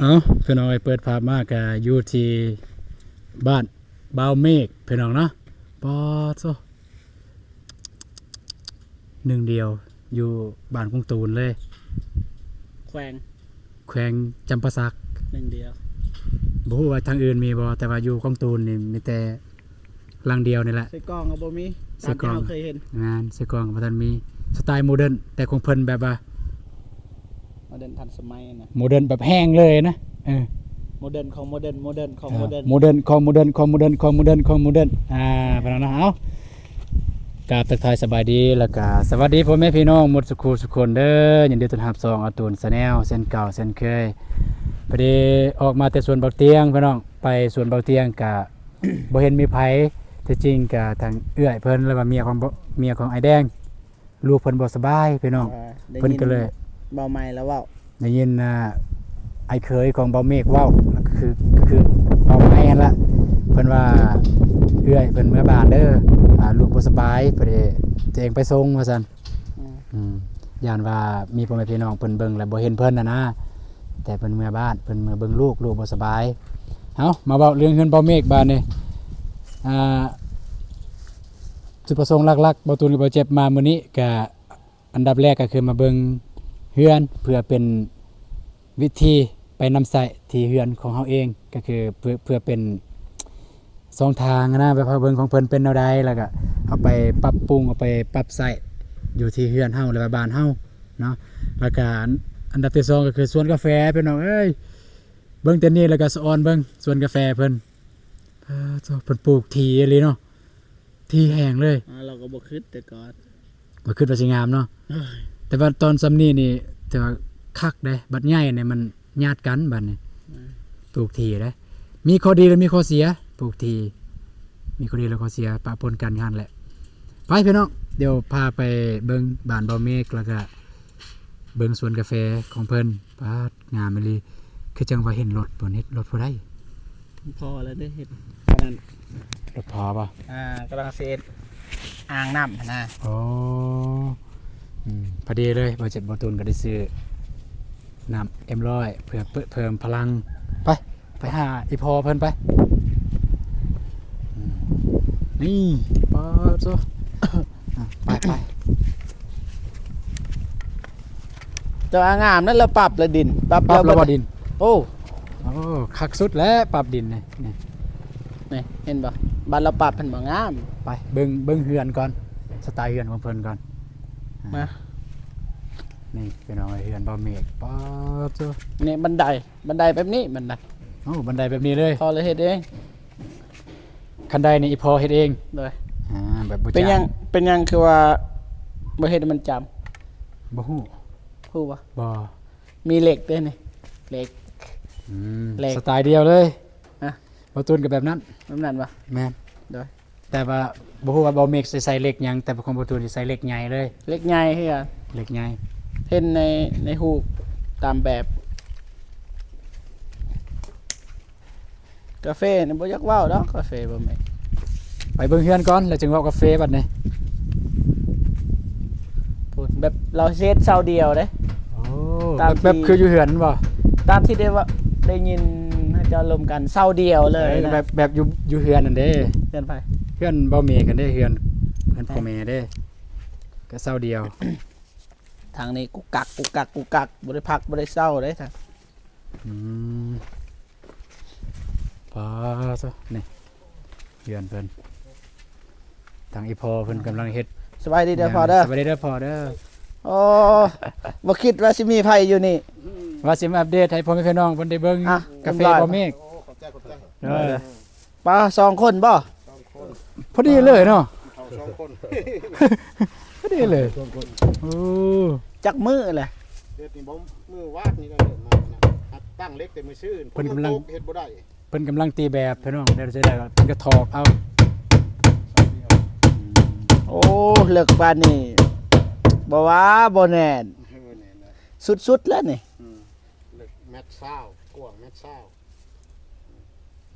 ເອົາ ພີ່ນ້ອງເອີຍ ເປີດພາບມາກະຢູ່ທີ່ບ້ານບ່າວເມກ ພີ່ນ້ອງເນາະ. ປາດໂທ້ ໜຶ່ງດຽວຢູ່ບ້ານກອງຕູນເລີຍ ແຂວງ ແຂວງຈຳປາສັກ ໜຶ່ງດຽວ. ບໍ່ຮູ້ວ່າທາງອື່ນມີບໍ່ ແຕ່ວ່າຢູ່ກອງຕູນນີ້ມີແຕ່ຫຼັງດຽວນີ້ແຫຼະ. ໃສ່ກ່ອງກໍບໍ່ມີ ໃສ່ກ່ອງ ຕາມທີ່ເຮົາເຄີຍເຫັນ. ແມ່ນ ໃສ່ກ່ອງກໍບໍ່ທັນມີ. ສະໄຕລ໌ໂມເດີນ ແຕ່ຂອງເພິ່ນແບບວ່າໂມເດີນທັນສະໄໝນະ ໂມເດີນແບບແຮງເລີຍນະ. ເອີ ໂມເດີນຂອງໂມເດີນ ໂມເດີນຂອງ ເອີ ໂມເດີນ ໂມເດີນຂອງໂມເດີນ ຂອງໂມເດີນ ຂອງໂມເດີນ ຂອງໂມເດີນ ອ່າ ພີ່ນ້ອງເນາະ. ເອົາ ກາບທັກທາຍສະບາຍດີ ແລ້ວກະສະຫວັດດີພໍ່ແມ່ພີ່ນ້ອງໝົດສູ່ຄູ່ສູ່ຄົນເດີ. ຍິນດີຕ້ອນຮັບຊ່ອງອາຕູນ Channel ເຊັ່ນເກົ່າເຊັ່ນເຄີຍ. ພໍດີອອກມາແຕ່ສວນບັກຕຽງ ພີ່ນ້ອງ ໄປສວນບັກຕຽງກະບໍ່ເຫັນມີໃຜ. ທີ່ຈິງກະທາງເອື້ອຍເພິ່ນ ຫຼືວ່າເມຍຂອງ ເມຍຂອງອ້າຍແດງ ລູກເພິ່ນບໍ່ສະບາຍ ພີ່ນ້ອງ. ເອີ ເພິ່ນກໍເລີຍ ໄດ້ຍິນເບົາໃໝ່ລາວເວົ້າ ໄດ້ຍິນ ອ່າ ອ້າຍເຂີຍຂອງບ່າວເມກເວົ້າ ກໍຄື ກໍຄືບ່າວໄມ້ຫັ້ນລະ ເພິ່ນວ່າເອື້ອຍເພິ່ນເມືອບ້ານເດີ ອ່າ ລູກບໍ່ສະບາຍ ເພິ່ນ ຕົວເອງໄປສົ່ງວ່າຊັ້ນ. ອືມ ອືມ ຢ້ານວ່າມີພໍ່ແມ່ພີ່ນ້ອງເພິ່ນເບິ່ງແລ້ວບໍ່ເຫັນເພິ່ນຫັ້ນນະ ແຕ່ເພິ່ນເມືອບ້ານ ເພິ່ນເມືອເບິ່ງລູກ ລູກບໍ່ສະບາຍ. ເອົາ ມາເວົ້າເລື່ອງເຮືອນບ່າວເມກບາດນີ້. ອ່າ ຈຸດປະສົງຫຼັກໆ ບ່າວຕູນກັບບ່າວເຈັບມາມື້ນີ້ກະ ອັນດັບແລກກໍຄືມາເບິ່ງເຮືອນ ເພື່ອເປັນວິທີໄປນຳໃຊ້ທີ່ເຮືອນຂອງເຮົາເອງ ກໍຄືເພື່ອ ເພື່ອເປັນຊ່ອງທາງນະ ແບບເຮົາເບິ່ງຂອງເພິ່ນເປັນແນວໃດ ແລ້ວກໍເຮົາໄປປັບປຸງ ເອົາໄປປັບໃຊ້ຢູ່ທີ່ເຮືອນເຮົາ ຫຼືວ່າບ້ານເຮົາເນາະ. ແລ້ວກໍອັນ ອັນດັບທີສອງກໍຄືສວນກາແຟ ພີ່ນ້ອງເອີຍ. ເບິ່ງແຕ່ນີ້ແລ້ວກໍສະອອນເບິ່ງສວນກາແຟເພິ່ນ ປາດໂທ້ ເພິ່ນປູກຖີ່ອີ່ຫຼີເນາະ. ທີ່ແຮງເລີຍ. ອ່າ ເຮົາກໍບໍ່ຄິດແຕ່ກ່ອນ ບໍ່ຄິດວ່າຊິງາມເນາະ. ໂອ້ຍ ແຕ່ວ່າຕອນຊ່ຳນີ້ນີ້ຖືວ່າຄັກເດ້ ບັດໃຫຍ່ນີ້ມັນຍາດກັນບັດນີ້. ອືມ ປູກຖີ່ເດ້ ມີຂໍ້ດີ ແລະ ມີຂໍ້ເສຍ. ປູກຖີ່ມີຂໍ້ດີ ແລະ ຂໍ້ເສຍປະປົນກັນຢູ່ຫັ້ນແຫຼະ. ໄປພີ່ນ້ອງ ດຽວພາໄປເບິ່ງບ້ານບ່າວເມກ ແລ້ວກະເບິ່ງສວນກາແຟຂອງເພິ່ນ. ປາດ ງາມອີ່ຫຼີ. ຄືຈັ່ງວ່າເຫັນລົດບໍ່ ເຫັນລົດຜູ້ໃດ? ພໍແລ້ວເດ້ ເຫັນອັນນັ້ນ. ລົດພໍບໍ່? ອ່າ ກຳລັງຊິເຮັດອ່າງນ້ຳຫັ້ນນະ. ໂອ້ ອືມ ພໍດີເລີຍ ບ່າວເຈັບ ບ່າວຕູນກໍໄດ້ຊື້ນ້ຳເອັມຮ້ອຍ ເພື່ອເພີ່ມ ເພີ່ມພະລັງ. ໄປ ໄປຫາອີ່ພໍ່ເພິ່ນໄປ. ອືມ ນີ້ ປາດໂທ້ ອ່ະ ໄປ ໄປ. ເຈົ້າອາງາມນັ້ນລະປັບລະດິນ ປັບ ປັບລະບໍ່ດິນ. ໂອ້ ໂອ້ ຄັກສຸດແລ້ວປັບດິນນີ້ ນີ້ ນີ້ເຫັນບໍ່? ບັດລະປັບເຫັນບໍ່? ງາມ. ໄປເບິ່ງ ເບິ່ງເຮືອນກ່ອນ ສະໄຕເຮືອນຂອງເພິ່ນກ່ອນ. ມາ ນີ້ພີ່ນ້ອງເອີຍ ເຮືອນບ່າວເມກ. ປາດໂທ້ ນີ້ບັນໄດ ບັນໄດແບບນີ້ ບັນໄດ. ໂອ້ ບັນໄດແບບນີ້ເລີຍ. ພໍ່ລະເຮັດເອງ. ຄັນໄດນີ້ອີ່ພໍ່ເຮັດເອງ. ໂດຍ. ອ່າ ແບບບໍ່ ເປັນຫຍັງ ຈ້າງ ເປັນຫຍັງຄືວ່າບໍ່ເຮັດໃຫ້ມັນຈຳ? ບໍ່ຮູ້. ຮູ້ບໍ່? ບໍ່. ມີເຫຼັກເດ້ນີ້ ເຫຼັກ. ອືມ ເຫຼັກ ສະໄຕດຽວເລີຍ. ຮະ? ບ່າວຕູນກໍແບບນັ້ນ. ແບບນັ້ນບໍ່? ແມ່ນ. ໂດຍ. ແຕ່ວ່າບໍ່ຮູ້ວ່າບ່າວເມກຊິໃສ່ເຫຼັກຫຍັງ ແຕ່ຂອງບ່າວຕູນຊິໃສ່ເຫຼັກໃຫຍ່ເລີຍ. ເຫຼັກໃຫຍ່ຄືກັນ. ເຫຼັກໃຫຍ່. ເຫັນໃນ ໃນຮູບຕາມແບບ. ກາເຟນີ້ບໍ່ຢາກເວົ້າດອກ ກາເຟບໍ່ແມ່ນ. ໄປເບິ່ງເຮືອນກ່ອນ ແລ້ວຈຶ່ງເວົ້າກາເຟບັດນີ້. ພຸ້ນ ແບບລາວເຮັດເຊົ້າດຽວເດ້. ໂອ້ ຕາມ ແບບ ທີ່ ແບບຄືຢູ່ເຮືອນແມ່ນບໍ່? ຕາມທີ່ໄດ້ວ່າ ໄດ້ຍິນເຂົາເຈົ້າລົມກັນ ເຊົ້າດຽວເລີຍ. ເອີ ນະ ແບບ ແບບຢູ່ ຢູ່ເຮືອນນັ້ນເດ້. ເຮືອນໃຜ? ເຮືອນບ່າວເມກຫັ້ນເດ້ ເຮືອນ ເຮືອນ ໃຜ? ພໍ່ແມ່ເດ້ ກໍເຊົ້າດຽວ. ທາງນີ້ກຸກກັກ ກຸກກັກ ກຸກກັກ ບໍ່ໄດ້ພັກ ບໍ່ໄດ້ເຊົາເດ້. ອືມ ປາດໂທ້ ນີ້ເຮືອນເພິ່ນ ທາງອີ່ພໍ່ເພິ່ນກຳລັງເຮັດ. ສະບາຍດີເດີພໍ່ເດີ. ສະບາຍດີເດີພໍ່ເດີ. ໂອ້ ບໍ່ຄິດວ່າຊິມີໃຜຢູ່ນີ້ ວ່າຊິມາອັບເດດໃຫ້ພໍ່ແມ່ພີ່ນ້ອງເພິ່ນໄດ້ເບິ່ງ. ອ່ະ ກາເຟ ເອີ ບ່າວເມກ. ໂອ້ ຂອບໃຈ ຂອບໃຈ. ເອີ ປາ ສອງຄົນບໍ່? ສອງຄົນ ພໍດີເລີຍເນາະ. ເຮົາສອງຄົນ ພໍດີເລີຍ. ໂອ້ ຈັກມື້ແຫຼະ? ເຮັດນີ້ບໍ່ ມື້ວານນີ້ກໍເລີ່ມມານະ ຕັ້ງເຫຼັກແຕ່ມື້ຊືນ. ເພິ່ນກຳລັງ ເຮັດບໍ່ໄດ້ ເພິ່ນກຳລັງຕີແບບພີ່ນ້ອງ. ແລ້ວເສຍແລ້ວເພິ່ນກໍຖອກເອົາ. ໂອ້ ເລິກປານນີ້ ບໍ່ວ່າບໍ່ແໜ້ນ. ເອີ ບໍ່ແໜ້ນນະ ສຸດໆແລ້ວນີ້. ອືມ ເລິກແມັດຊາວ ກວ້າງແມັດຊາວ.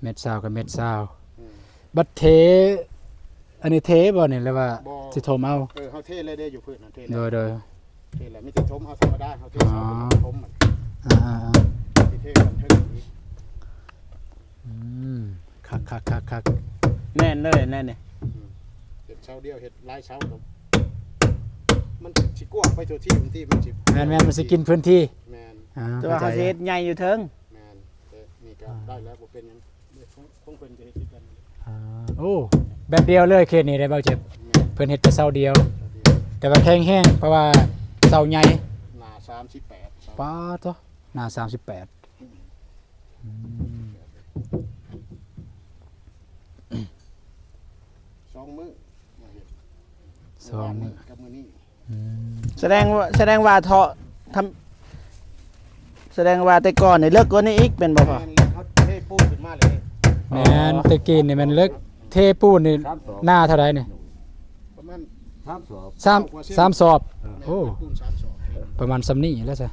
ແມັດຊາວກັບແມັດຊາວ. ອືມ ບັດເທ ອັນນີ້ເທບໍ່ນີ້ ຫຼືວ່າ ບໍ່ ຊິຖົມເອົາ? ເອີ ເຮົາເທແລ້ວເດ້ ຢູ່ພື້ນຫັ້ນເທແລ້ວ. ໂດຍ ໂດຍ. ເທແລ້ວ ມີແຕ່ຖົມເອົາທຳມະດາ ເຮົາເທ ອໍ ເສົາຖົມມັນ. ອ່າໆໆ ຊິເທກັນເທິງ ຄັກໆໆ ແມ່ນເລີຍແນວນີ້ ອືມ ເຮັດເສົາດຽວ ເຮັດຫຼາຍເສົາກໍ ມັນຊິກວ້າງໄປທົ່ວທີບ ບາງທີມັນຊິ ແມ່ນໆ ມັນຊິກິນພື້ນທີ່ ແມ່ນ ອ່າ ແຕ່ວ່າເຮົາຊິເຮັດໃຫຍ່ຢູ່ເທິງ ແມ່ນ ແຕ່ນີ້ກໍ ອ່າ ໄດ້ແລ້ວ ບໍ່ເປັນຫຍັງ ຂອງ ຂອງເພິ່ນກໍເຮັດຄືກັນ ອ່າ ໂອ້ ແບບດຽວເລີຍເຂດນີ້ໄດ້ ບ່າວເຈັບ ແມ່ນ ເພິ່ນເຮັດແຕ່ເສົາດຽວ ເສົາດຽວ ແຕ່ວ່າແຂງແຮງ ເພາະວ່າເສົາໃຫຍ່ ໜ້າສາມສິບແປດ ປາດໂທ້ ໜ້າສາມສິບແປດ ອືມ ອືມ ສອງມື້ມາເຮັດ ສອງມື້ ມື້ວານນີ້ກັບມື້ນີ້ ອືມ ສະແດງວ່າ ສະແດງວ່າເທາະ ທຳ ສະແດງວ່າແຕ່ກ່ອນນີ້ເລິກກວ່ານີ້ອີກແມ່ນບໍ່ພໍ່? ແມ່ນ ເຂົາເທປູນຂຶ້ນມາເລີຍ ແມ່ນ ອໍ ແຕ່ກີ້ນີ້ແມ່ນເລິກ ເທປູນນີ້ ສາມສອບ ໜ້າເທົ່າໃດນີ້? ປະມານສາມສອບ ສາມ ສາມສອບ ເອີ ໂອ້ ປູນສາມສອບ ປະມານສ່ຳນີ້ແຫຼະຊະ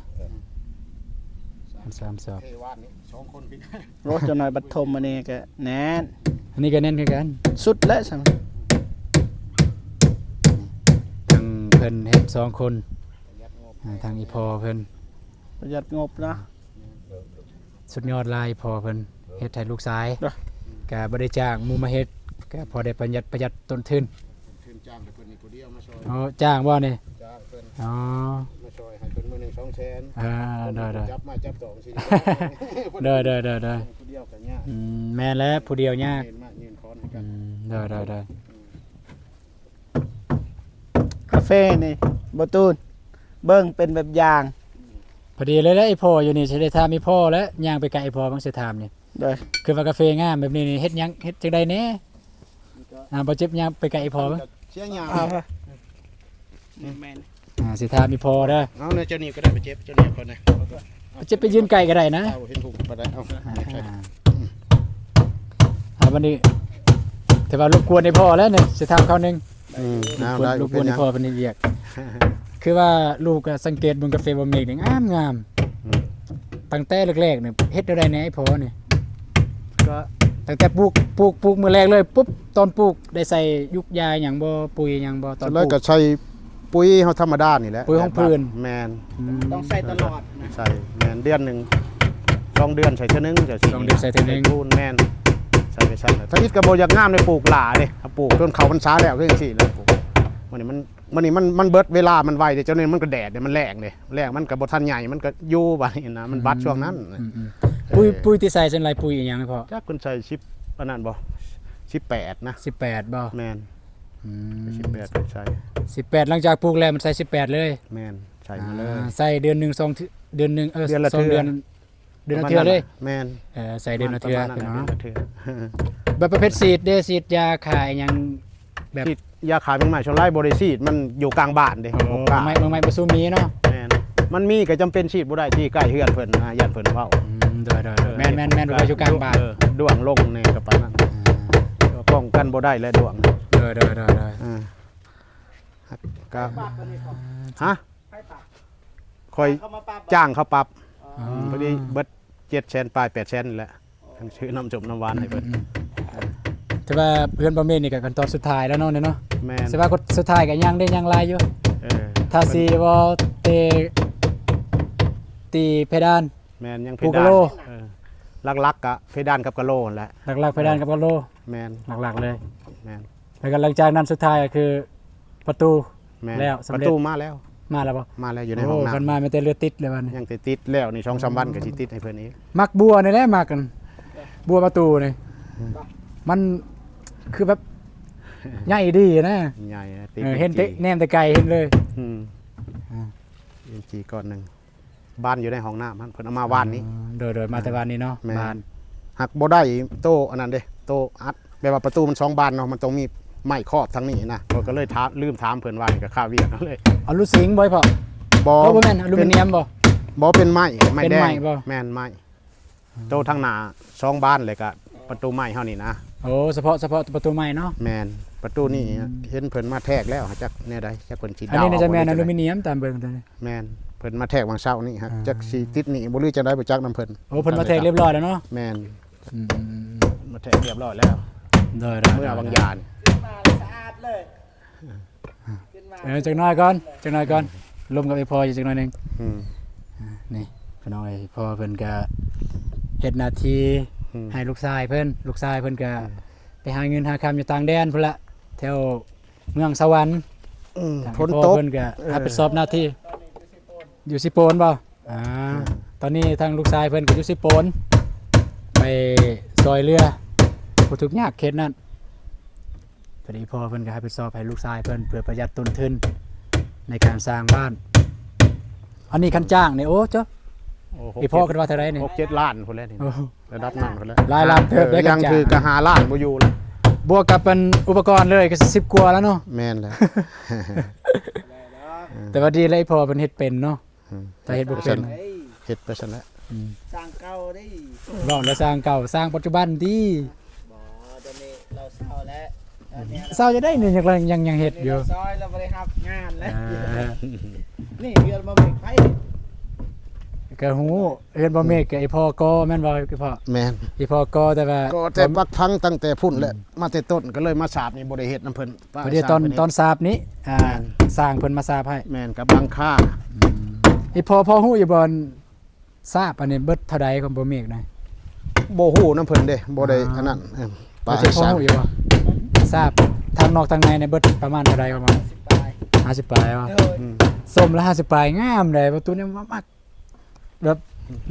ເອີ ສາມສອບ ເທວານນີ້ສອງຄົນພີ່ ໂອ້ ຈັກໜ້ອຍບັດຖົມອັນນີ້ກໍແໜ້ນ ອັນນີ້ກໍແໜ້ນຄືກັນ ສຸດແລ້ວຊັ້ນ ທັງເພິ່ນເຮັດສອງຄົນ ປະຢັດງົບ ອ່າ ທັງອີ່ພໍ່ເພິ່ນ ປະຢັດງົບນະ ສຸດຍອດຫຼາຍພໍ່ເພິ່ນເຮັດໃຫ້ລູກຊາຍ ເອີ ກະບໍ່ໄດ້ຈ້າງໝູ່ມາເຮັດ ກະພໍໄດ້ປະຢັດ ປະຢັດຕົ້ນທຶນ ທຶນຈ້າງແຕ່ເພິ່ນນີ້ຜູ້ດຽວມາຊ່ອຍ ອໍ ຈ້າງບໍ່ນີ້? ຈ້າງເພິ່ນ ອໍ ມາຊ່ອຍໃຫ້ເພິ່ນມື້ໜຶ່ງສອງແສນ ເອີ ໂດຍໆ ຈັບໄມ້ຈັບຕອກຊີ້ ໂດຍໆໆ ຜູ້ດຽວກໍຍາກ ອືມ ແມ່ນແຫຼະ ຜູ້ດຽວຍາກ ຍື່ນມາຍື່ນຄອນໃຫ້ກັນ ອືມ ໂດຍໆໆ ອືມ ກາເຟນີ້ ບໍ່ຕູນ ເບິ່ງເປັນແບບຢ່າງ ພໍດີເລີຍແຫຼະ ອີ່ພໍ່ຢູ່ນີ້ ຊິໄດ້ຖາມອີ່ພໍ່ແຫຼະ ຍ່າງໄປໃກ້ອີ່ພໍ່ເບິ່ງ ຊິຖາມນີ້ ໂດຍ ຄືວ່າກາເຟງາມແບບນີ້ນີ້ ເຮັດຫຍັງ ເຮັດຈັ່ງໃດແດ່? ອ່າ ບໍ່ເຈັບ ຍ່າງໄປໃກ້ອີ່ພໍ່ເບິ່ງ ເສຍຫຍ້າ ແມ່ນ ອ່າ ຊິຖາມອີ່ພໍ່ເດີ ເອົານະ ເຈົ້ານີ້ກໍໄດ້ ບໍ່ເຈັບ ເຈົ້ານີ້ກ່ອນນະ ບໍ່ເຈັບ ໄປຢືນໃກ້ກໍໄດ້ນະ ເອົາ ເຫັນຫຸ້ມບໍ່ໄດ້ ເອົາ ອ່າ ອ່າ ບັດນີ້ ຖືວ່າລົບກວນອີ່ພໍ່ແລ້ວນີ້ ຊິຖາມຄາວໜຶ່ງ ອືມ ລົບກວນ ລົບກວນອີ່ພໍ່ເພິ່ນເຮັດວຽກ ຄືວ່າລູກກໍສັງເກດເບິ່ງກາເຟບ່າວເມກນີ້ງາມໆ ອືມ ຕັ້ງແຕ່ແລກໆນີ້ເຮັດແນວໃດແດ່ອີ່ພໍ່ນີ້? ກໍຕັ້ງແຕ່ປູກ ປູກ ປູກມື້ແລກເລີຍປຸບ ຕອນປູກໄດ້ໃສ່ຢູກຢາຫຍັງບໍ່? ປຸ໋ຍຫຍັງບໍ່? ຕອນປູກກໍໃສ່ປຸ໋ຍເຮົາທຳມະດານີ້ແຫຼະ ປຸ໋ຍຂອງພືນ ແມ່ນ ອືມ ຕ້ອງໃສ່ຕະຫຼອດ ໃສ່ ແມ່ນ ເດືອນໜຶ່ງ ສອງເດືອນໃສ່ເທື່ອໜຶ່ງ ຈັ່ງຊີ້ ສອງເດືອນໃສ່ເທື່ອໜຶ່ງ ໃສ່ປູນ ແມ່ນ ໃສ່ໄປຊັ້ນ ທຳອິດກໍບໍ່ຢາກງາມເດ້ ປູກຫຼ້າເດ້ ເຮົາປູກຈົນເຂົ້າພັນສາແລ້ວ ຄືຈັ່ງຊີ້ແຫຼະ ປູກ ມື້ນີ້ມັນ ມື້ນີ້ມັນ ມັນເບິດເວລາມັນໄວເດ້ ເຈົ້ານີ້ມັນກໍແດດເດ້ ມັນແລ້ງເດ້ ແລ້ງມັນກໍບໍ່ທັນໃຫຍ່ ມັນກໍຢູ່ບາດນີ້ນະ ມັນບັດ ອືມ ຊ່ວງນັ້ນ ອືມໆ ເອີ ປຸ໋ຍ ປຸ໋ຍທີ່ໃສ່ສ່ວນຫຼາຍປຸ໋ຍອີ່ຫຍັງພໍ່? ຈັກເພິ່ນໃສ່ສິບ ອັນນັ້ນບໍ່ ສິບແປດນະ ສິບແປດບໍ່? ແມ່ນ ອືມ ສິບແປດເພິ່ນໃສ່ ສິບແປດ ຫຼັງຈາກປູກແລ້ວມັນໃສ່ສິບແປດເລີຍ ແມ່ນ ໃສ່ມາເລີຍ ອ່າ ໃສ່ເດືອນໜຶ່ງສອງເທື່ອ ເດືອນໜຶ່ງ ເອີ ເດືອນລະເທື່ອ ສອງເດືອນ ເດືອນລະເທື່ອເລີຍ ແມ່ນ ເອີ ໃສ່ເດືອນລະເທື່ອ ປະມານນັ້ນແຫຼະ ເນາະ ເດືອນລະເທື່ອ ແບບປະເພດສີດເດ້ ສີດຢາຂ້າອີ່ຫຍັງ ແບບ ສີດຢາຂ້າແມງໄມ້ ສ່ວນຫຼາຍບໍ່ໄດ້ສີດ ມັນຢູ່ກາງບ້ານເດ້ ໂອ້ ບໍ່ກ້າ ແມງໄມ້ ແມງໄມ້ບໍ່ສູ່ມີເນາະ ແມ່ນ ມັນມີກໍຈຳເປັນສີດບໍ່ໄດ້ ທີ່ໃກ້ເຮືອນເພິ່ນນະ ຢ້ານເພິ່ນເວົ້າ ອືມ ໂດຍໆໆ ເອີ ແມ່ນໆໆ ເພາະວ່າຢູ່ກາງບ້ານ ເອີ ດ້ວງລົງແດ່ກໍປານນັ້ນ ອ່າ ປ້ອງກັນບໍ່ໄດ້ແຫຼະ ດ້ວງ ໂດຍໆໆໆ ເອີ ກໍ ອ່າ ຮະ? ຂ້ອຍຈ້າງເຂົາປັບ ອໍ ອືມ ພໍດີເບິດເຈັດແສນປາຍ ແປດແສນນີ້ແຫຼະ ຊື້ນ້ຳສົ້ມນ້ຳຫວານໃຫ້ເພິ່ນ ອືມໆ ແຕ່ວ່າເຮືອນບ່າວເມກນີ້ກໍຂັ້ນຕອນສຸດທ້າຍແລ້ວເນາະ ນີ້ເນາະ ແມ່ນ ແຕ່ວ່າສຸດທ້າຍກໍຍັງໄດ້ ຍັງຫຼາຍຢູ່ ເອີ ທາສີບໍ່ ເຕ ຕີເພດານ ແມ່ນ ຍັງເພດານ ເອີ ຫຼັກໆ ກະເພດານກັບກະໂຫຼຫັ້ນແຫຼະ ຫຼັກໆ ເພດານກັບກະໂຫຼ ແມ່ນ ຫຼັກໆ ເລີຍ ແມ່ນ ແລ້ວກໍຫຼັງຈາກນັ້ນສຸດທ້າຍກໍຄືປະຕູ ແມ່ນ ແລ້ວສຳເລັດ ປະຕູມາແລ້ວ ມາແລ້ວບໍ່? ມາແລ້ວ ຢູ່ໃນຫ້ອງນ້ຳ ໂອ້ ຄັນມາມີແຕ່ເລືອດຕິດເລີຍບັດນີ້ ຍັງຕິດ ຕິດແລ້ວນີ້ ສອງສາມວັນກໍຊິຕິດໃຫ້ເພິ່ນອີກ ມັກບົວນີ້ແຫຼະ ມັກ ບົວປະຕູນີ້ ອືມ ມັນຄືແບບໃຫຍ່ດີນະ ໃຫຍ່ ເອີ ເຫັນແຕ່ ແນມແຕ່ໄກເຫັນເລີຍ ອືມ ອ່າ ເອັນຈີ ກ້ອນໜຶ່ງ ບານຢູ່ໃນຫ້ອງນ້ຳຫັ້ນ ເພິ່ນເອົາມາວານນີ້ ອໍ ໂດຍໆ ມາແຕ່ວານນີ້ເນາະ ແມ່ນ ບານ ຫາກບໍ່ໄດ້ໂຕອັນນັ້ນເດ້ ໂຕອັດ ແບບວ່າປະຕູມັນສອງບານເນາະ ມັນຕ້ອງມີໄມ້ຄອບທາງນີ້ນະ ຂ້ອຍກໍເລີຍຖາມ ລືມຖາມເພິ່ນ ວານນີ້ກໍຄາວຽກເລີຍ ອະລູຊິງບໍ່ພໍ່? ບໍ່ ບໍ່ແມ່ນ ອະລູມິນຽມບໍ່? ບໍ່ ເປັນໄມ້ ໄມ້ແດງ ເປັນໄມ້ບໍ່? ແມ່ນ ໄມ້ ໂຕທາງໜ້າສອງບານ ແລ້ວກະປະຕູໄມ້ເຮົານີ້ນະ ໂອ້ ສະເພາະ ສະເພາະປະຕູໄມ້ເນາະ ແມ່ນ ປະຕູນີ້ ອືມ ເຫັນເພິ່ນມາແທກແລ້ວ ຈັກແນວໃດ ຈັກເພິ່ນຊິດາວ ອັນນີ້ໜ້າຈະແມ່ນອະລູມິນຽມຕາມເບິ່ງຕົວນີ້ ແມ່ນ ເພິ່ນມາແທກຫວ່າງເຊົ້ານີ້ ອ່າ ຈັກຊິຕິດໜີ້ບໍ່ ຫຼືຈັ່ງໃດບໍ່ຈັກນຳເພິ່ນ ໂອ້ ເພິ່ນມາແທກຮຽບຮ້ອຍແລ້ວເນາະ ແມ່ນ ອືມໆໆ ມາແທກຮຽບຮ້ອຍແລ້ວ ໂດຍໆໆ ເມື່ອຫວ່າງຢານ ຂຶ້ນມາແລ້ວສະອາດເລີຍ ອ່າ ເອີ ຈັກໜ້ອຍກ່ອນ ຈັກໜ້ອຍກ່ອນ ລົມກັບອີ່ພໍ່ຢູ່ຈັກໜ້ອຍໜຶ່ງ ອືມ ອ່າ ນີ້ພີ່ນ້ອງເອີຍ ພໍ່ເພິ່ນກະເຮັດໜ້າທີ່ ໃຫ້ລູກຊາຍເພິ່ນ ລູກຊາຍເພິ່ນກໍ ອືມ ໄປຫາເງິນຫາຄຳຢູ່ຕ່າງແດນພຸ້ນລະ ແຖວເມືອງສະຫວັນ ອືມ ທາງພໍ່ເພິ່ນກໍ ເອີ ຮັບຜິດຊອບໜ້າທີ່ ຢູ່ເຊໂປນບໍ່? ອ່າ ອືມ ຕອນນີ້ທາງລູກຊາຍເພິ່ນກໍຢູ່ເຊໂປນ ໄປຊ່ອຍເຫຼືອຜູ້ທຸກຍາກເຂດນັ້ນ. ພໍດີພໍ່ເພິ່ນກໍຮັບຜິດຊອບໃຫ້ລູກຊາຍເພິ່ນ ເພື່ອປະຢັດຕົ້ນທຶນໃນການສ້າງບ້ານ. ອັນນີ້ຄັນຈ້າງນີ້ ໂອ້ ເຈົ້າ ໂອ້ ອີ່ພໍ່ ໂຮກເຈັດ ຄິດວ່າເທົ່າໃດນີ້? ຫົກເຈັດລ້ານພຸ້ນແຫຼະນີ້ ໂອ້ ລະດັບນັ້ນພຸ້ນແຫຼະ ຫຼາຍລ້ານເຕີບເດ້ ເອີ ຢ່າງຖືກກໍຫ້າລ້ານບໍ່ຢູ່ແລ້ວ ບວກກັບອັນອຸປະກອນເລີຍກໍສິບກວ່າແລ້ວເນາະ. ແມ່ນແຫຼະ ແຕ່ວ່າດີແລ້ວ ອີ່ພໍ່ເພິ່ນເຮັດເປັນເນາະ. ອືມ ຖ້າເຮັດບໍ່ເປັນ ເຮັດໄປຊັ້ນແຫຼະ ອືມ ສ້າງເກົ່າເດ້ ເວົ້າແລ້ວສ້າງເກົ່າ ສ້າງປັດຈຸບັນຕິ. ບໍ່ ດຽວນີ້ລາວເຊົາແລ້ວ ເຊົາຈະໄດ້ນີ້ ຍັງ ຍັງ ຍັງເຮັດຢູ່ ຊອຍລາວບໍ່ໄດ້ຮັບງານແລ້ວ. ອ່າ ນີ້ເຮືອນບໍ່ເມກໃຜ ກໍຮູ້ ເຮືອນບໍ່ເມກ ອືມ ກໍອີ່ພໍ່ກໍ່ແມ່ນບໍ່ ອີ່ພໍ່? ແມ່ນ ອີ່ພໍ່ກໍ່ ແຕ່ວ່າກໍ່ແຕ່ປັກພັງຕັ້ງແຕ່ພຸ້ນແຫຼະ ອືມ ມາແຕ່ຕົ້ນ ກໍເລີຍມາສາບນີ້ບໍ່ໄດ້ເຮັດນຳເພິ່ນ. ພໍດີຕອນ ຕອນສາບນີ້ ອ່າ ແມ່ນ ຊ່າງເພິ່ນມາສາບໃຫ້ ແມ່ນ ກັບຫຼັງຄາ. ອືມ ອີ່ພໍ່ ພໍຮູ້ຢູ່ບໍ່ ສາບອັນນີ້ເບິດເທົ່າໃດຂອງບໍ່ເມກນະ? ບໍ່ຮູ້ນຳເພິ່ນເດ້ ບໍ່ໄດ້ ອ່າ ອັນນັ້ນ ເອີ ປາ ພໍຮູ້ຢູ່ບໍ່ ສາບທາງນອກທາງໃນນີ້ເບິດປະມານເທົ່າໃດຂອງມັນ? ຫ້າສິບປາຍ ຫ້າສິບປາຍບໍ່? ໂດຍ ອືມ ສົ້ມລະຫ້າສິບປາຍ ງາມເດ້ ປະຕູນີ້ມັກ ແບບ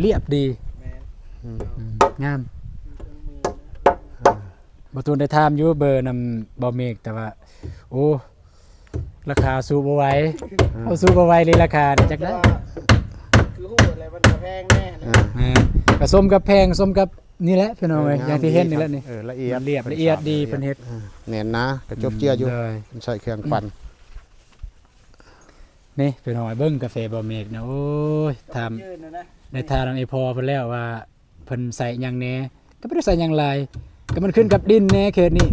ລຽບດີ. ແມ່ນ ອືມ ອືມ ງາມ. ອ່າ ບໍ່ຕູນໄດ້ຖາມຢູ່ເບີນຳບໍ່ເມກ ແຕ່ວ່າ ໂອ້ ລາຄາສູ້ບໍ່ໄຫວ ອືມ ເຮົາສູ້ບໍ່ໄຫວເລີຍລາຄານີ້ ຈັກໄດ້ ຄືຮູ້ແຫຼະ ມັນກໍແພງແນ່ນະ. ອ່າ ແມ່ນ ກໍສົມກັບແພງ ສົມກັບນີ້ແຫຼະ ພີ່ນ້ອງເອີຍ ເອີ ງາມ ຢ່າງທີ່ເຫັນນີ້ແຫຼະນີ້ ເອີ ລະອຽດ ລຽບ ລະອຽດດີ ເພິ່ນເຮັດ ເອີ ແໜ້ນໜາ ກະຈົບເຈື່ອຢູ່ ໂດຍ ເພິ່ນໃຊ້ເຄື່ອງປັ່ນ. ນີ້ພີ່ນ້ອງເອີຍ ເບິ່ງກາແຟບໍ່ເມກນະ ໂອ້ຍ ຖາມ ໄດ້ຖາມນຳອີ່ພໍ່ເພິ່ນແລ້ວວ່າ ເພິ່ນໃສ່ຫຍັງແດ່? ກໍບໍ່ໄດ້ໃສ່ຫຍັງຫຼາຍ ກໍມັນຂຶ້ນກັບດິນແດ່ເຂດນີ້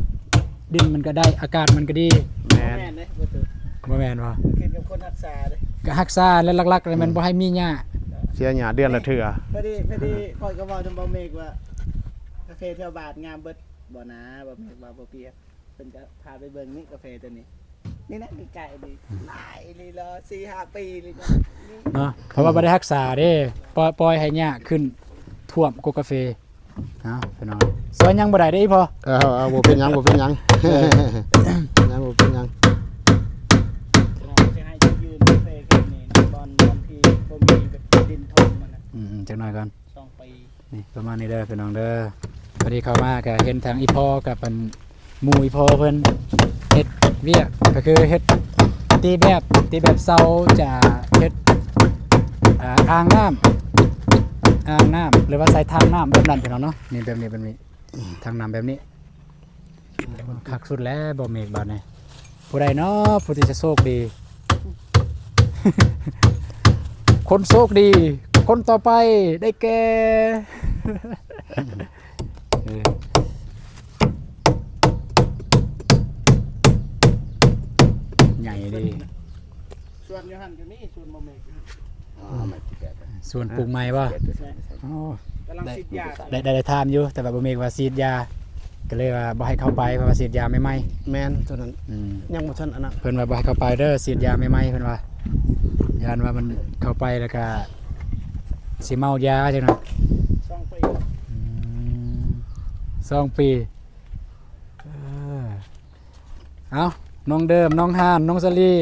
ດິນມັນກໍໄດ້ ອາກາດມັນກໍດີ. ແມ່ນ ບໍ່ແມ່ນເດ້ ບໍ່ແມ່ນບໍ່? ຂຶ້ນກັບຄົນຮັກສາເດ້ ກໍຮັກສາ ແລະ ຫຼັກໆ ແລ້ວມັນ ອືມ ບໍ່ໃຫ້ມີຫຍ້າ ເສຍຫຍ້າເດືອນລະເທື່ອ. ພໍດີ ພໍດີຂ້ອຍກໍເວົ້ານຳບໍ່ເມກວ່າ ກາເຟແຖວບ້ານງາມເບິດ ບໍ່ນາ ບໍ່ເມກວ່າບໍ່ປຽກ. ເພິ່ນກໍພາໄປເບິ່ງນີ້ກາເຟຕົວນີ້ ນີ້ນະ ໃກ້ໆນີ້ ຫຼາຍອີ່ຫຼີເນາະ ສີ່ຫ້າປີນີ້ເນາະ ເນາະ ເພາະວ່າບໍ່ໄດ້ຮັກສາເດ້ ປ່ອຍ ປ່ອຍໃຫ້ຫຍ້າຂຶ້ນຖ້ວມກົກກາເຟ. ເອົາ ພີ່ນ້ອງ ຊ່ອຍຫຍັງບໍ່ໄດ້ເດ້ອີ່ພໍ່. ເອົາ ເອົາ ບໍ່ເປັນຫຍັງ ບໍ່ເປັນຫຍັງ ຫຍັງບໍ່ເປັນຫຍັງ. ຈະໃຫ້ຢືມກາເຟແຖວນີ້ ບ່ອນ ບ່ອນທີ່ບໍ່ມີດິນຖົມຫັ້ນນະ. ອືມ ຈັກໜ້ອຍກ່ອນ ສອງປີ ນີ້ປະມານນີ້ເດີພີ່ນ້ອງເດີ. ພໍດີເຂົ້າມາກໍເຫັນທາງອີ່ພໍ່ກັບອັນໝູ່ອີ່ພໍ່ເພິ່ນເຮັດວຽກ ກໍຄືເຮັດຕີແບບ ຕີແບບເສົາຈະເຮັດ ອ່າ ອ່າງນ້ຳ ອ່າງນ້ຳ ຫຼືວ່າໃສ່ຖັງນ້ຳແບບນັ້ນພີ່ນ້ອງເນາະ. ນີ້ແບບນີ້ ແບບນີ້ ຖັງນ້ຳແບບນີ້. ຄັກສຸດແລ້ວບໍ່ເມກບາດນີ້ ຜູ້ໃດເນາະຜູ້ທີ່ຈະໂຊກດີ? ຄົນໂຊກດີຄົນຕໍ່ໄປໄດ້ແກ່ ເອີ ໃຫຍ່ເດ້. ສວນຢູ່ຫັ້ນກໍມີ ສວນບໍ່ເມກຢູ່ຫັ້ນ ສວນປູກໃໝ່ບໍ່? ອໍ ກຳລັງສີດຢາ ໄດ້ ໄດ້ ໄດ້ຖາມຢູ່ ແຕ່ວ່າບໍ່ເມກວ່າສີດຢາ ກໍເລີຍວ່າບໍ່ໃຫ້ເຂົ້າໄປ ເພາະວ່າສີດຢາໃໝ່ໆ. ແມ່ນ ຕົວນັ້ນ ອືມ ຍັງບໍ່ທັນອັນນັ້ນ ເພິ່ນວ່າບໍ່ໃຫ້ເຂົ້າໄປເດີ ສີດຢາໃໝ່ໆ ເພິ່ນວ່າ ຢ້ານວ່າມັນເຂົ້າໄປແລ້ວກໍຊິເມົາຢາຈັ່ງນັ້ນ. ສອງປີ ອືມ ສອງປີ ເອີ ເອົາ ນ້ອງເດີມ ນ້ອງຮານ ນ້ອງສາລີ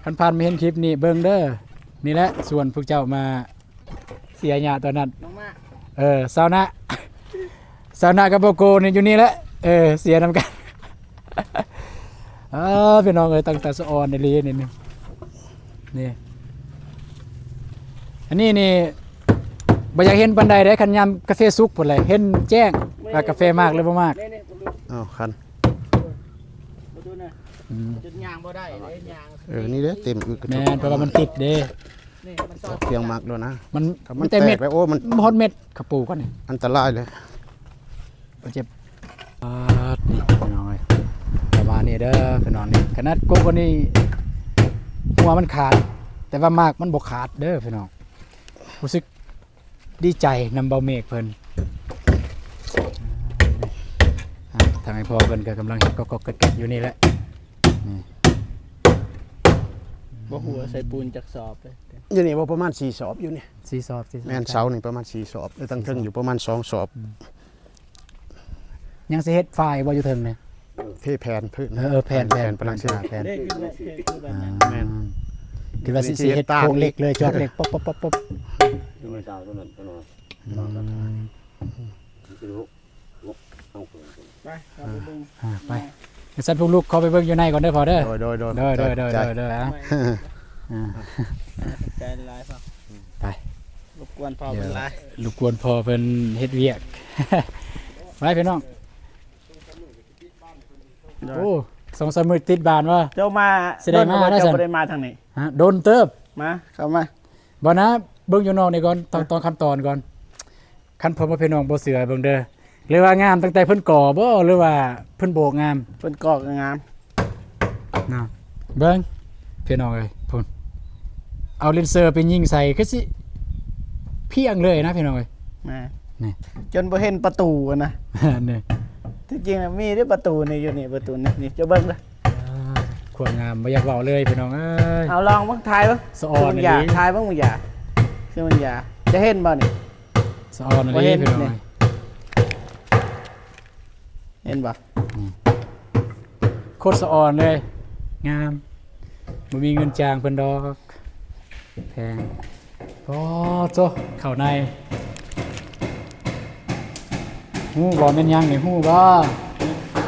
ຄັນຜ່ານມາເຫັນຄລິບນີ້ເບິ່ງເດີ ນີ້ແຫຼະສວນພວກເຈົ້າມາເສຍຫຍ້າຕອນນັ້ນ ນ້ອງມາ ເອີ ຊາວນາ ຊາວນາກັບບໍ່ໂກນີ້ຢູ່ນີ້ແຫຼະ ເອີ ເສຍນຳກັນ. ເອີ ພີ່ນ້ອງເອີຍ ຕັ້ງຕາສະອອນອີ່ຫຼີນີ້ ນີ້ ອັນນີ້ນີ້ບໍ່ຢາກເຫັນປານໃດເດ້ ຄັນຍາມກາເຟສຸກພຸ້ນແຫຼະເຫັນແຈ້ງວ່າກາເຟໝາກຫຼືບໍ່ໝາກ. ອ້າວ ຄັນ ອືມ ຈົນຍ່າງບໍ່ໄດ້ເດ້ ຍ່າງ ເອີ ນີ້ເດ້ ເຕັມອຶກ ແມ່ນ ເພາະວ່າມັນຕິດເດ້ ນີ້ມັນຊອກ ພຽງໝາກໂລດນະ ມັນ ມັນແຕກໄປ ໂອ້ ມັນບໍ່ຮອດເມັດ ຂະປູກ່ອນນີ້ ອັນຕະລາຍເລີຍ. ບໍ່ເຈັບ ປາດ ນີ້ພີ່ນ້ອງເອີຍ ປະມານນີ້ເດີພີ່ນ້ອງ ນີ້ຂະໜາດກົກອັນນີ້ຫົວມັນຂາດ ແຕ່ວ່າໝາກມັນບໍ່ຂາດເດີພີ່ນ້ອງ ຮູ້ສຶກ ດີໃຈນຳເບົາເມກເພິ່ນ. ອ່າ ທາງໄອ້ພໍ່ເພິ່ນກໍກຳລັງເຮັດກອກໆແກກໆຢູ່ນີ້ແຫຼະ ນີ້ ບໍ່ຮູ້ວ່າໃສ່ປູນຈັກສອບເດ້ ຢູ່ນີ້ບໍ່ປະມານສີ່ສອບ ຢູ່ນີ້ສີ່ສອບ ສີ່ສອບ ແມ່ນ ເສົານີ້ປະມານສີ່ສອບ ແລ້ວຕັ້ງເທິງຢູ່ປະມານສອງສອບ ອືມ. ຍັງຊິເຮັດຝາອີກບໍ່ຢູ່ເທິງນີ້? ເພແຜ່ນພື້ນ ເອີ ເອີ ແຜ່ນ ແຜ່ນ ແຜ່ນປະລັງຊີ ແຜ່ນ ເດ້ ຄືແບບ ຄືແບບນັ້ນ ແມ່ນ ຄືວ່າຊິ ຊິເຮັດໂຄງເຫຼັກເລີຍ ຈອກເຫຼັກ ປຶບ ປຶບ ປຶບ ປຶບ ອືມ ໄປ ເອົາໄປເບິ່ງ ອ່າ ໄປ ຊັ້ນພວກລູກຂໍໄປເບິ່ງຢູ່ໃນກ່ອນເດີພໍ່ເດີ ໂດຍ ໂດຍ ໂດຍ ໂດຍ ໂດຍ ໂດຍ ໂດຍ ອ່າ ຂອບໃຈຫຼາຍພໍ່ ໄປ ລົບກວນພໍ່ເພິ່ນຫຼາຍ ລົບກວນພໍ່ເພິ່ນເຮັດວຽກ ໄປພີ່ນ້ອງ ໂດຍ ໂອ້ ສອງສາມມື້ຕິດບານວະ ເຈົ້າມາ ຊິໄດ້ມາ ດົນແລ້ວບໍ່ ເຈົ້າບໍ່ໄດ້ມາທາງນີ້ ຮະ ດົນເຕີບ ມາ ເຂົ້າມາ ບໍ່ນະ ເບິ່ງຢູ່ນອກນີ້ກ່ອນ ຕອນ ຕອນຂັ້ນຕອນກ່ອນ ຄັນພໍ່ແມ່ພີ່ນ້ອງບໍ່ເຊື່ອເບິ່ງເດີ ຫຼືວ່າງາມຕັ້ງແຕ່ເພິ່ນກໍ່ບໍ່ ຫຼືວ່າເພິ່ນໂບກງາມ ເພິ່ນກໍ່ກໍງາມເນາະ ເບິ່ງພີ່ນ້ອງເອີຍ ພຸ້ນ ເອົາເລນເຊີໄປຍິງໃສ່ ຄືຊິພຽງເລີຍນະພີ່ນ້ອງເອີຍ ແມ່ນ ນີ້ ຈົນບໍ່ເຫັນປະຕູນະ ແມ່ນນີ້ ທີ່ຈິງນະມີເດ້ປະຕູນີ້ ຢູ່ນີ້ປະຕູນີ້ ນີ້ເຈົ້າເບິ່ງເດີ ອ່າ ຄວາມງາມບໍ່ຢາກເວົ້າເລີຍພີ່ນ້ອງເອີຍ ເອົາລອງເບິ່ງ ຖ່າຍເບິ່ງ ສະອອນອີ່ຫຼີ ຖ່າຍເບິ່ງ ບາງຢ່າ ຄືບາງຢ່າ ຈະເຫັນບໍ່ນີ້ ສະອອນອີ່ຫຼີ ບໍ່ເຫັນ ພີ່ນ້ອງ ນີ້ ເຫັນບໍ່? ອືມ ໂຄດສະອອນເລີຍ ງາມ ບໍ່ມີເງິນຈ້າງເພິ່ນດອກ ແພງ ໂອ້ໂຕ ເຂົ້າໃນ ຮູ້ບໍ່ແມ່ນຫຍັງນີ້ ຮູ້ບໍ່?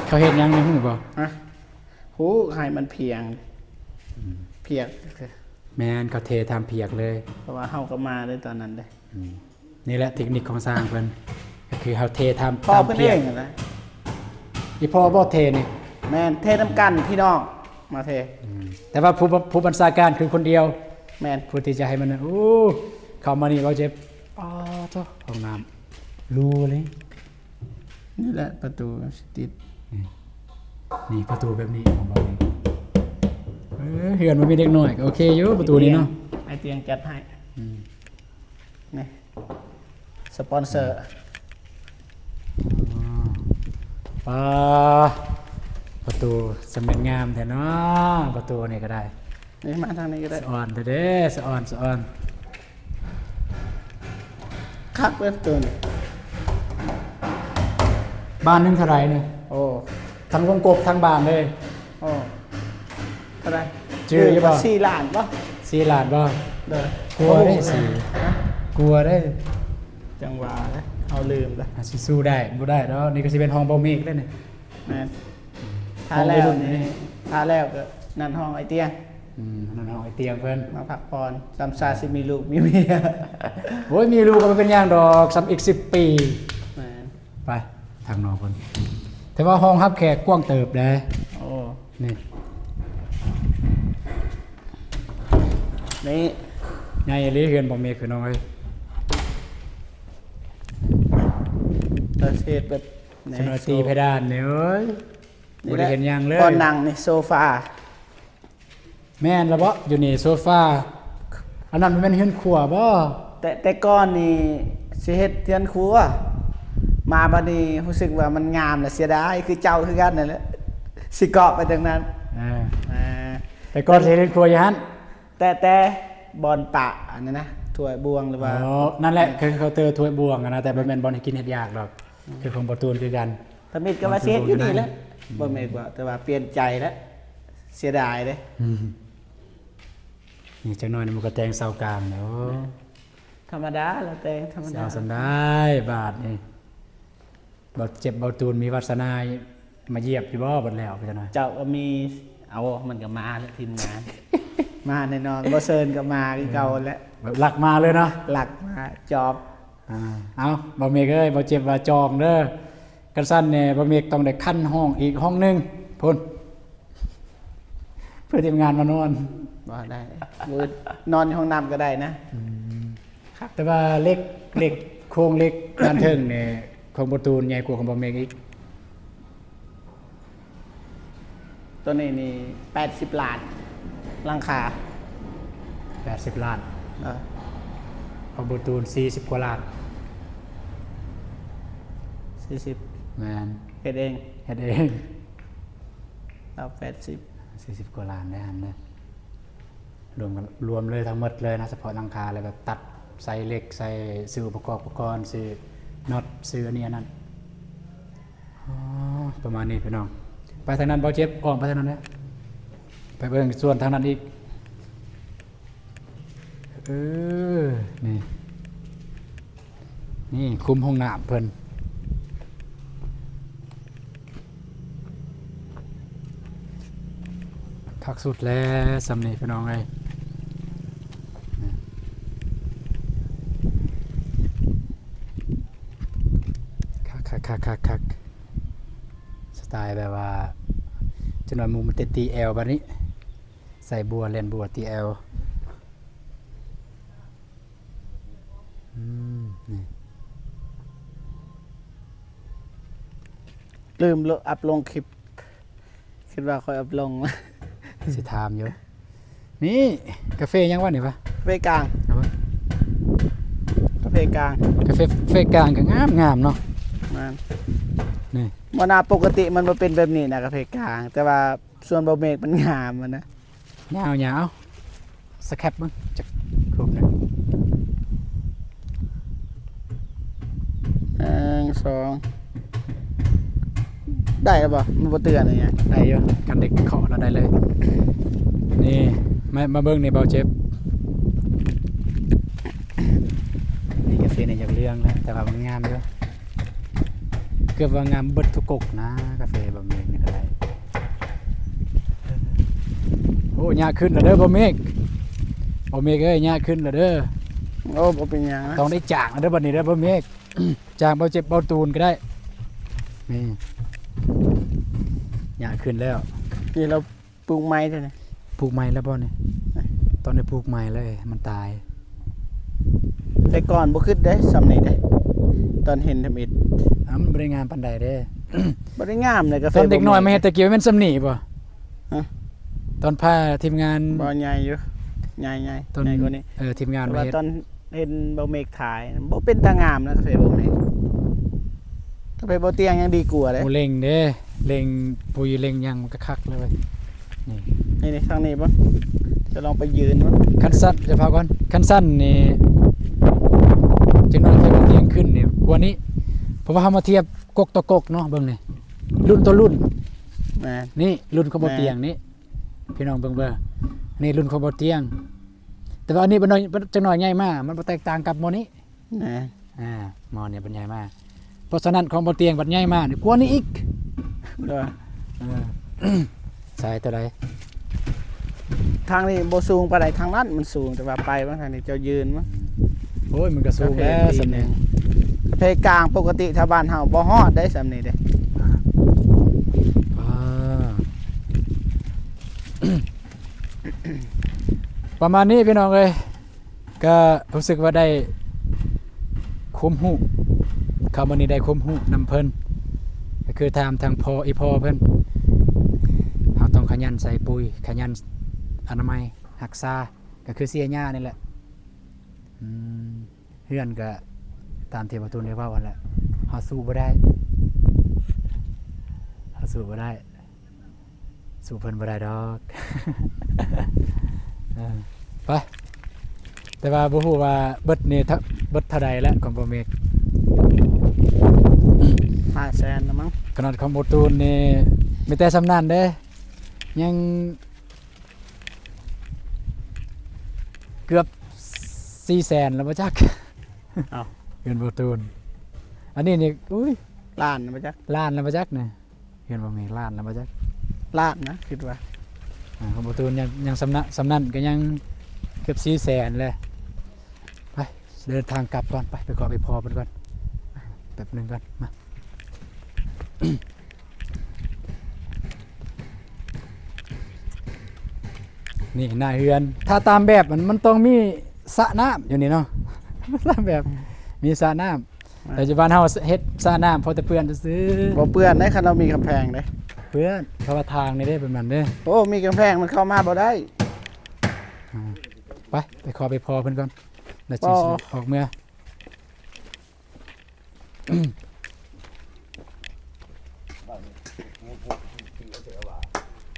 ເຂົາເຮັດຫຍັງນີ້ ຮູ້ບໍ່? ຮະ? ຮູ້ ໃຫ້ມັນພຽງ ອືມ ພຽກ ແມ່ນ ເຂົາເທທຳພຽກເລີຍ ເພາະວ່າເຮົາກໍມາເດ້ຕອນນັ້ນເດ້ ອືມ ນີ້ແຫຼະເຕັກນິກຂອງຊ່າງເພິ່ນ ກໍຄືເຮົາເທທຳ ພໍ່ເພິ່ນເອງຫັ້ນນະ ອີ່ພໍ່ບໍ່ເທນີ້ ແມ່ນ ເທນຳກັນພີ່ນ້ອງມາເທ ອືມ ແຕ່ວ່າຜູ້ ຜູ້ບັນຊາການຄືຄົນດຽວ ແມ່ນ ຜູ້ທີ່ຈະໃຫ້ມັນ ໂອ້ ເຂົ້າມານີ້ເວົ້າເຈັບ ອໍ ໂທ້ ຫ້ອງນ້ຳຫຼູເລີຍ ນີ້ແຫຼະປະຕູຊິຕິດ ນີ້ ນີ້ປະຕູແບບນີ້ຂອງເຮົານີ້ ເອີ ເຮືອນບໍ່ມີເດັກນ້ອຍກໍໂອເຄຢູ່ ປະຕູນີ້ເນາະ ອ້າຍຕຽງຈັດໃຫ້ ອືມ ນີ້ ສະປອນເຊີ ອໍ ປາ ປະຕູສະເໝັດງາມແທ້ເນາະ ປະຕູນີ້ກໍໄດ້ ນີ້ມາທາງນີ້ກໍໄດ້ ສະອອນແທ້ເດ້ ສະອອນ ສະອອນ ຄັກເວີຍປະຕູນີ້ ບານໜຶ່ງເທົ່າໃດນີ້? ໂອ້ ທັງວົງກົບທັງບານເລີຍ ໂອ້ ເທົ່າໃດ? ຈື່ຢູ່ບໍ່? ສີ່ລ້ານບໍ່? ສີ່ລ້ານບໍ່? ໂດຍ ກົວເດ້ ສີ່ ຮະ? ກົວເດ້ ຈັ່ງວ່າເດ້ ເຮົາລືມລະ ອາດຊິສູ້ໄດ້ບໍ່ໄດ້ດອກ ນີ້ກໍຊິເປັນຫ້ອງເບົາເມກເດ້ນີ້ ແມ່ນ ຖ້າແລ້ວນີ້ ຖ້າແລ້ວກໍນັ້ນຫ້ອງໄອ້ຕຽງ ອືມ ນັ້ນຫ້ອງໄອ້ຕຽງເພິ່ນ ມາພັກຜ່ອນ ສ່ຳຊາຊິມີລູກມີເມຍ ໂອ້ຍ ມີລູກກໍບໍ່ເປັນຫຍັງດອກ ສ່ຳອີກສິບປີ ແມ່ນ ໄປ ທາງນອກເພິ່ນ ແຕ່ວ່າຫ້ອງຮັບແຂກກວ້າງເຕີບເດ້ ໂອ້ ນີ້ ນີ້ ໃຫຍ່ອີ່ຫຼີເຮືອນບໍ່ເມກ ພີ່ນ້ອງເອີຍ ຕາເສດແບບ ຂະໜ້ອຍຕີເພດານນີ້ເອີຍ ນີ້ ບໍ່ໄດ້ເຫັນຫຍັງເລີຍ ບ່ອນນັ່ງນີ້ໂຊຟາ ແມ່ນລະເບາະ ຢູ່ນີ້ໂຊຟາ ອັນນັ້ນບໍ່ແມ່ນເຮືອນຄົວບໍ່? ແຕ່ ແຕ່ກ່ອນນີ້ຊິເຮັດເຮືອນຄົວ ມາບັດນີ້ຮູ້ສຶກວ່າມັນງາມແລ້ວເສຍດາຍ ຄືເຈົ້າຄືກັນນັ້ນແຫຼະ ຊິເກາະໄປທາງນັ້ນ ເອີ ເອີ ແຕ່ກ່ອນຊິເຮັດເຮືອນຄົວຢູ່ຫັ້ນ ແຕ່ ແຕ່ບ່ອນປະອັນນັ້ນນະ ຖ້ວຍບ່ວງ ຫຼືວ່າ ອໍ ນັ້ນແຫຼະ ຄືເຄົາເຕີຖ້ວຍບ່ວງຫັ້ນນະ ແຕ່ບໍ່ແມ່ນບ່ອນເຮັດກິນເຮັດຢາກດອກ ອືມ ຄືຂອງບໍ່ຕູນຄືກັນ ທຳອິດກໍວ່າຊິເຮັດຢູ່ນີ້ແຫຼະ ບໍ່ແມ່ນວ່າ ແຕ່ວ່າປ່ຽນໃຈແລ້ວ ເສຍດາຍເດ້ ອືມ ນີ້ຈັກໜ້ອຍມັນກໍແຕ່ງເສົາກາງແລ້ວ ທຳມະດາລະແຕ່ງທຳມະດາ ເອົາຊັ້ນໄດ້ບາດນີ້ ບໍ່ເຈັບບໍ່ຕູນມີວາສະໜາມາຢຽບຢູ່ບໍ່ ບັດແລ້ວເປັນຈັ່ງໃດ? ເຈົ້າກໍມີ ເອົາ ມັນກໍມາແຫຼະທີມງານ ມາແນ່ນອນ ບໍ່ເຊີນກໍມາຄືເກົ່າແຫຼະ ແບບລັກມາເລີຍເນາະ ລັກມາຈອບ ອ່າ ເອົາ ບ່າວເມກເອີຍ ບ່າວເຈັບວ່າຈອງເດີ ຄັນຊັ້ນແນ່ ບ່າວເມກຕ້ອງໄດ້ຄັນຫ້ອງອີກຫ້ອງໜຶ່ງພຸ້ນ ເພື່ອທີມງານມານອນ ບໍ່ໄດ້ ມື້ນອນຢູ່ຫ້ອງນ້ຳກໍໄດ້ນະ ອືມ ແຕ່ວ່າເຫຼັກ ເຫຼັກ ໂຄງເຫຼັກດ້ານເທິງນີ້ ຂອງບໍ່ຕູນໃຫຍ່ກວ່າຂອງບ່າວເມກອີກ ຕົວນີ້ນີ້ແປດສິບລ້ານ ຫຼັງຄາ ແປດສິບລ້ານ ເອີ ຂອງບໍ່ຕູນສີ່ສິບກວ່າລ້ານ ສີ່ສິບ ແມ່ນ ເຮັດເອງ ເຮັດເອງ ລາວແປດສິບ ສີ່ສິບກວ່າລ້ານໄດ້ຫັ້ນເດີ ລວມກັນ ລວມເລີຍທັງໝົດເລີຍນະ ສະເພາະຫຼັງຄາ ແລ້ວແບບຕັດໃສ່ເຫຼັກ ໃສ່ຊື້ອຸປະກອບ ອຸປະກອນ ຊື້ນັອດ ຊື້ອັນນີ້ອັນນັ້ນ ປະມານນີ້ພີ່ນ້ອງ. ໄປທາງນັ້ນ ບໍ່ເຈັບ ອ້ອມໄປທາງນັ້ນແຫຼະ ໄປເບິ່ງສວນທາງນັ້ນອີກ. ເອີ ນີ້ ນີ້ຄຸມຫ້ອງນ້ຳເພິ່ນ. ຄັກສຸດແລ້ວສ່ຳນີ້ພີ່ນ້ອງເອີຍ. ຄັກໆໆ ສະໄຕແບບວ່າ ຈັກໜ້ອຍໝູ່ມັນເຕະຕີແອວບາດນີ້ ໃສ່ບົວ ແລ່ນບົວຕີແອວ. ອືມ ນີ້ ລືມລົງ ອັບລົງຄລິບ ຄິດວ່າຂ້ອຍອັບລົງ ຊິຖາມຢູ່. ນີ້ ກາເຟຫຍັງວະນີ້ວະ? ກາເຟກາງ ເອົາວະ ກາເຟກາງ ກາເຟ ເຟກາງກໍງາມໆເນາະ. ແມ່ນ ນີ້ ບໍ່ນາ ປົກກະຕິມັນບໍ່ເປັນແບບນີ້ນະ ກາເຟກາງ ແຕ່ວ່າ ສ່ວນບໍ່ເມກມັນງາມຫັ້ນນະ ຍາວໆ ສະແຄບເບິ່ງຈັກຮູບໜຶ່ງ ໜຶ່ງ ສອງ ໄດ້ແລ້ວບໍ່? ມັນບໍ່ເຕືອນອີຫຍັງ ໄດ້ຢູ່ ຄັນເດັກເຄາະແລ້ວໄດ້ເລີຍ. ນີ້ ມາ ມາເບິ່ງນີ້ ເບົາເຈັບ ນີ້ກາເຟນີ້ຢາກເຫຼືອງແລ້ວ ແຕ່ວ່າມັນງາມຢູ່. ເກືອບວ່າງາມເບິດທຸກກົກນະ ກາເຟບ່າວເມກນີ້ກໍໄດ້. ໂອ້ ຍາກຂຶ້ນແລ້ວເດີບ່າວເມກ ບ່າວເມກເອີຍ ຍາກຂຶ້ນແລ້ວເດີ. ໂອ້ ບໍ່ເປັນຫຍັງນະ ຕ້ອງໄດ້ຈ້າງແລ້ວເດີບັດນີ້ເດີບ່າວເມກ. ຈ້າງເບົາເຈັບເບົາຕູນກໍໄດ້. ນີ້ ຍາກຂຶ້ນແລ້ວ ນີ້ລາວ ປູກໄມ້ຕົວນີ້ ປູກໄມ້ແລ້ວບໍ່ນີ້? ຕອນນີ້ປູກໄມ້ແລ້ວ ມັນຕາຍ. ແຕ່ກ່ອນບໍ່ຄິດເດ້ ສ່ຳນີ້ເດ້ ຕອນເຫັນທຳອິດ ອ້າ ມັນບໍ່ໄດ້ງາມປານໃດເດ້. ບໍ່ໄດ້ງາມເດ້ ກາເຟ ຕອນເດັກນ້ອຍມາເຮັດແຕ່ກີ້ແມ່ນສ່ຳນີ້ບໍ່? ຮະ ຕອນພາທີມງານ ບໍ່ ໃຫຍ່ຢູ່ ໃຫຍ່ໆ ຕອນ ໃຫຍ່ກວ່ານີ້ ເອີ ທີມງານ ແຕ່ວ່າມາເຮັດ ຕອນເຫັນບ່າວເມກຖ່າຍ ບໍ່ເປັນຕາງາມນະ ກາເຟບ່າວເມກ. ກາເຟບໍ່ຕຽງຍັງດີກວ່າເດ້. ໂອ້ ເລັ່ງເດ້ ເລັ່ງປຸຍເລັ່ງຫຍັງມັນກະຄັກເລີຍ. ນີ້ ນີ້ ນີ້ ທາງນີ້ບໍ່? ຈະລອງໄປຢືນເບິ່ງ. ຄັນຊັ້ນ ຈະພາກ່ອນ ຄັນຊັ້ນນີ້ ຈັກໜ້ອຍກາເຟບໍ່ຕຽງຂຶ້ນນີ້ກວ່ານີ້ ເພາະວ່າເຮົາມາທຽບກົກຕໍ່ກົກເນາະ. ເບິ່ງນີ້ ລຸ້ນຕໍ່ລຸ້ນ. ແມ່ນ ນີ້ລຸ້ນຂອງບໍ່ຕຽງນີ້ ພີ່ນ້ອງເບິ່ງເບິ່ງ. ນີ້ລຸ້ນຂອງບໍ່ຕຽງ ແຕ່ວ່າອັນນີ້ມັນໜ້ອຍ ຈັກໜ້ອຍໃຫຍ່ມາ ມັນບໍ່ແຕກຕ່າງກັບໝໍ້ນີ້. ນະ ອ່າ ໝໍ້ນີ້ບັດໃຫຍ່ມາ ເພາະສະນັ້ນຂອງບໍ່ຕຽງບັດໃຫຍ່ມານີ້ກວ່ານີ້ອີກ. ໂດຍ ເອີ ສາຍຕົວໃດ? ທາງນີ້ບໍ່ສູງປານໃດ ທາງນັ້ນມັນສູງ ແຕ່ວ່າໄປເບິ່ງທາງນີ້ເຈົ້າຢືນເບິ່ງ. ໂອ້ຍ ມັນກໍສູງແລ້ວສ່ຳນີ້. ເພກາງປົກກະຕິແຖວບ້ານເຮົາບໍ່ຮອດໄດ໋ສ່ຳນີ້ເດ້. ອ່າ ປະມານນີ້ພີ່ນ້ອງເອີຍ. ກໍຮູ້ສຶກວ່າໄດ້ຄວາມຮູ້ ຄຳວ່ານີ້ໄດ້ຄວາມຮູ້ນຳເພິ່ນ ກໍຄືຖາມທາງພໍ່ ອີ່ພໍ່ເພິ່ນ ເຮົາຕ້ອງຂະຫຍັນໃສ່ປຸຍ ຂະຫຍັນອະນາໄມ ຮັກສາ ກໍຄືເສຍຫຍ້ານີ້ແຫຼະ. ອືມ ເຮືອນກໍຕາມທີ່ບ່າວຕູນໄດ້ເວົ້າຫັ້ນແຫຼະ ເຮົາສູ້ບໍ່ໄດ້ ເຮົາສູ້ບໍ່ໄດ້. ສູ້ເພິ່ນບໍ່ໄດ້ດອກ. ເອີ ໄປ ແຕ່ວ່າບໍ່ຮູ້ວ່າເບິດນີ້ເທົ່າ ເບິດເທົ່າໃດແລ້ວຂອງບໍ່ເມກ. ຫ້າແສນລະມັງ. ຂະໜາດຂອງບໍ່ຕູນນີ້ມີແຕ່ສ່ຳນັ້ນເດ້ ຍັງເກືອບສີ່ແສນແລ້ວບໍ່ຈັກ. ເອົ້າ ເງິນບໍ່ຕູນ ອັນນີ້ນີ້ ອຸ້ຍ ລ້ານແລ້ວບໍ່ຈັກ ລ້ານແລ້ວບໍ່ຈັກນີ້. ເຫັນບໍ່ແມ່ນລ້ານແລ້ວບໍ່ຈັກ ລ້ານນະຄິດວ່າ. ອ່າ ຂອງບໍ່ຕູນຍັງ ຍັງສ່ຳນະ ສ່ຳນັ້ນກໍຍັງເກືອບສີ່ແສນແຫຼະ. ໄປ ເດີນທາງກັບກ່ອນ ໄປ ໄປເຄາະໄປພໍເພິ່ນກ່ອນ ແປັບໜຶ່ງກ່ອນ ມາ. ນີ້ໜ້າເຮືອນ ຖ້າຕາມແບບມັນ ມັນຕ້ອງມີສະນ້ຳຢູ່ນີ້ເນາະ ຕາມແບບມີສະນ້ຳ. ປັດຈຸບັນເຮົາເຮັດສະນ້ຳພໍແຕ່ເປື້ອນຊື່ໆ. ບໍ່ເປື້ອນໃດ໋ ຄັນເຮົາມີກຳແພງເດ້. ເປື້ອນ ເພາະວ່າທາງນີ້ເດ້ ເປັນມັນເດ້. ໂອ້ ມີກຳແພງມັນເຂົ້າມາບໍ່ໄດ້. ອ່າ ໄປ ໄປຂໍໄປພໍເພິ່ນກ່ອນ ແລ້ວຊິ ຊິອອກເມືອ.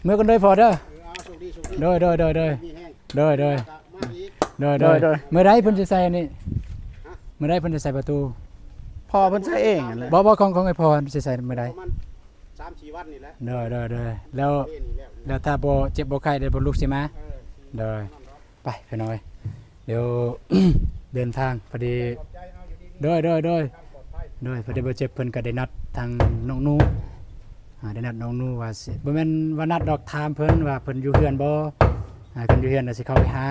ເມືອກ່ອນເດີພໍ່ເດີ. ເອີ ເອົາ ໂຊກດີ ໂຊກດີ. ໂດຍ ໂດຍ ໂດຍ ໂດຍ. ມີແຮງ ໂດຍ ໂດຍ ມາອີກ. ໂດຍ ໂດຍ ໂດຍ ໂດຍ. ເມື່ອໃດເພິ່ນຊິໃສ່ອັນນີ້? ຮະ? ເມື່ອໃດເພິ່ນຊິໃສ່ປະຕູ? ພໍ່ເພິ່ນໃສ່ເອງຫັ້ນແຫຼະ. ບໍ່ ບໍ່ ຂອງ ຂອງໄອ້ພໍ່ຊິໃສ່ເມື່ອໃດ? ປະມານ ສາມສີ່ວັນນີ້ແຫຼະ ໂດຍ ໂດຍ ໂດຍ ແລ້ວ ເປັນນີ້ແລ້ວ ແລ້ວຖ້າບໍ່ເຈັບບໍ່ໄຂ້ ດຽວບໍ່ລຸກຊິມາ ເອີ ໂດຍ ໄປພີ່ນ້ອງເອີຍ ດຽວ ເດີນທາງພໍດີ ຂອບໃຈເອົາຢູ່ດີ ໂດຍ ໂດຍ ໂດຍ ຄວາມປອດໄພ ໂດຍ ພໍດີບໍ່ເຈັບ ເພິ່ນກໍໄດ້ນັດທາງນ້ອງໜູ ອ່າ ໄດ້ນັດນ້ອງໜູວ່າຊິ ບໍ່ແມ່ນວ່ານັດດອກ ຖາມເພິ່ນວ່າເພິ່ນຢູ່ເຮືອນບໍ່ ອ່າ ຄັນຢູ່ເຮືອນກໍຊິເຂົ້າໄປຫາ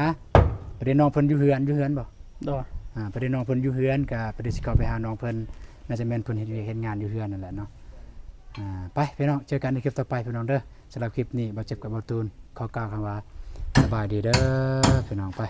ພໍດີນ້ອງເພິ່ນຢູ່ເຮືອນ ຢູ່ເຮືອນບໍ່ ໂດຍ ອ່າ ພໍດີນ້ອງເພິ່ນຢູ່ເຮືອນ ກໍພໍດີຊິເຂົ້າໄປຫານ້ອງເພິ່ນ ໜ້າຈະແມ່ນເພິ່ນເຮັດວຽກເຮັດງານຢູ່ເຮືອນນັ້ນແຫຼະເນາະ ອ່າ ໄປພີ່ນ້ອງ ເຈີກັນໃນຄລິບຕໍ່ໄປພີ່ນ້ອງເດີ ສຳລັບຄລິບນີ້ ບ່າວເຈັບກັບບ່າວຕູນ ຂໍກ່າວຄຳວ່າ ສະບາຍດີເດີພີ່ນ້ອງ ໄປ.